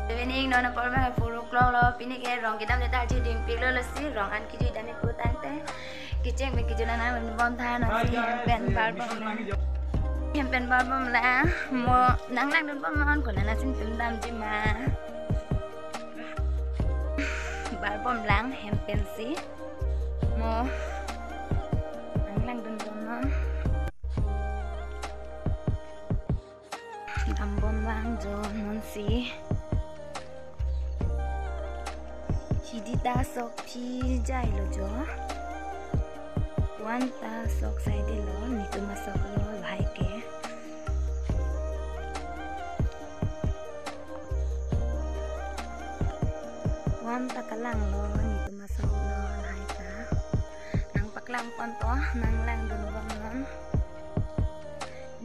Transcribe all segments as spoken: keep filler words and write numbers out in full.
Evening, non apor ma four o'clock lo, pini ke rong kedam le ta arji dingpik lo, lasi rong an kejui dam-ik pu tangte kecheng pen kejui nang nangdun bom tha, non si hem pen bar bom nang. Hem pen bar bom lang, mo nang langdun bom non, konat asin tum damji ma. Bar bom lang hem pensi. Mo nang langdun bom non. Dam bom lang jo non si. Hidi ta sok phi jai lo jo. Wan ta sok saide lo, nitum asok lo lahai ke. Wan ta kelang lo, nitum asok lo lahai ta. Nang paklang pon to, nang langdun bom non.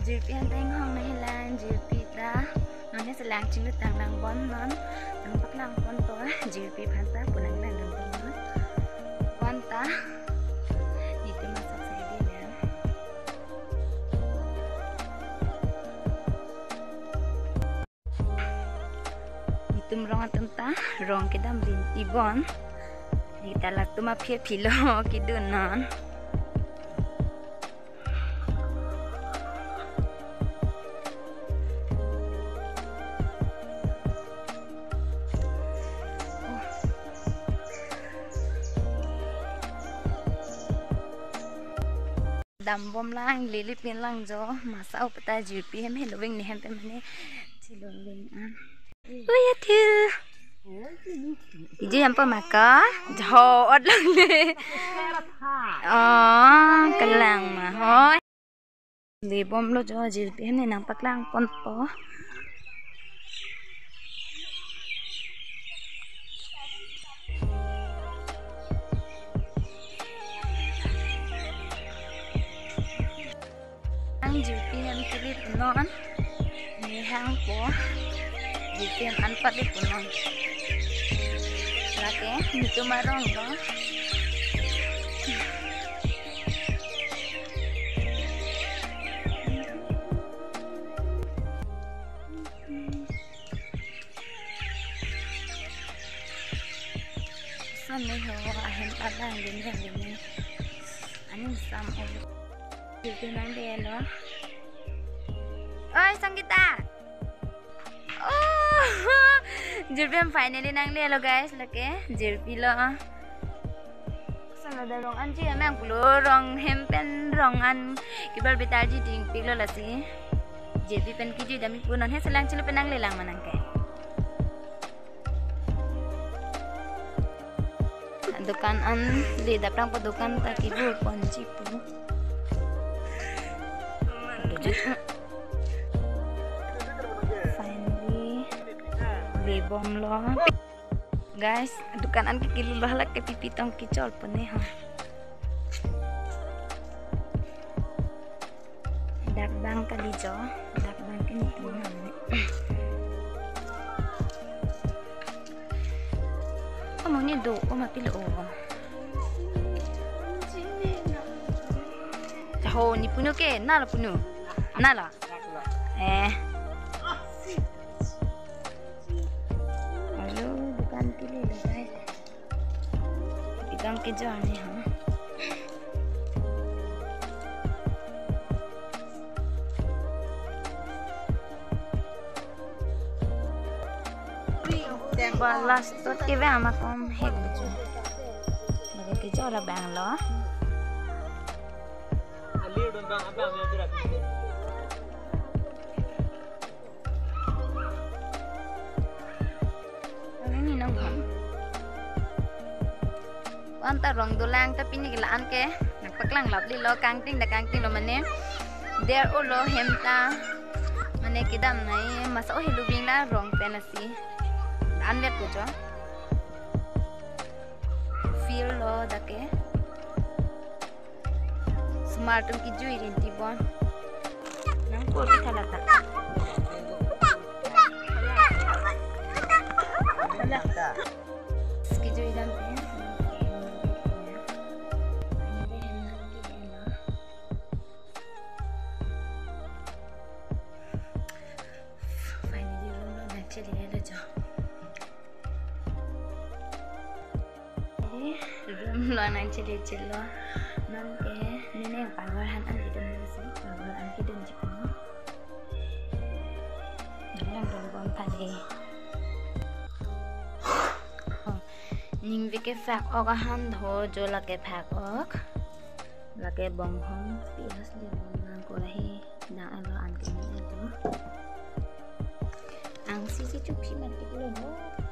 Jirpi an ta inghong na helang, jirpi ta. Non he selang chinglu tang lang bom non. Nang paklang pon to, jirpi aphan ta pu nang langdun bom non. Wan ta. Nitum asok saide lo. Nitum rong atum ta rong kedam rinti bom. Neta latum aphi aphi lo kedun non. Dam bom lang, lele pin lang jo, masa upata jirpi hem helo veng ne hem pen mane chilon veng an. Oi, athil. Iji hem pa maka, jo, ot lang le. Oh, kelang ma, hoi. Le bom lo jo, jirpi hem ne nang paklang pon po. Ang jirpi hem kili punon. Ne hang po. Jirpi hem anpat di punon. Lake, nitum arong lo. Son ne ho, ahem abang din din din. Aning sam o. Jirpi nangle lo. Oi, Sangeeta. Oh, jirpi hem finally nangle lo, guys, lake jirpi lo. Sana da rong an ji amang pulo, rong hem pen rong an kebal betar ji dingpik lo lasi. Jirpi pen kejui dam-ik pu, non he selang chinglu pen nangle lang ma nang ke. Dukan an le dap rang po, dukan ta kebur ponji pu. Finally, le bom lo. Guys, dukan an ke kilo lo, halake pipi tong kejor pone ha. Dak bang kali jo, dak bang ke nitum nang. Kamu ni do, kamu pilo o. Taho ni punu ke, nala punu. Nala. Eh. Alo, dukan kilo lo, guys. Pipi tong kejor ni ha. Ba last to kevang ma kom hek buju. Lake kejor abang lo. Ini nang ha. Wan ta rong dolang, ta pini ke la-an ke nang paklang lapli lo, kangting da kangting lo mane. Der o lo hem ta. Mane kedam nai masa o helu bing la rong pen lasi. La-an vet ko jo. Feel lo dak ke. Smart tum kejui rinti bon. Nang por di thala ta. Kejui dam pen. Finally, room lo nang chele lo jo. Room lo nang chili chilo. Nang ke nini pangor han an kedun si. Pangor an kedun chikon. Nang dun bom tadi. Ning veke phak ok ahan tho jo lake phak ok. Lake bonghong pias le bong nang kora he. Nang alo an ke nang alo. Ang si si chup si matik lo ho.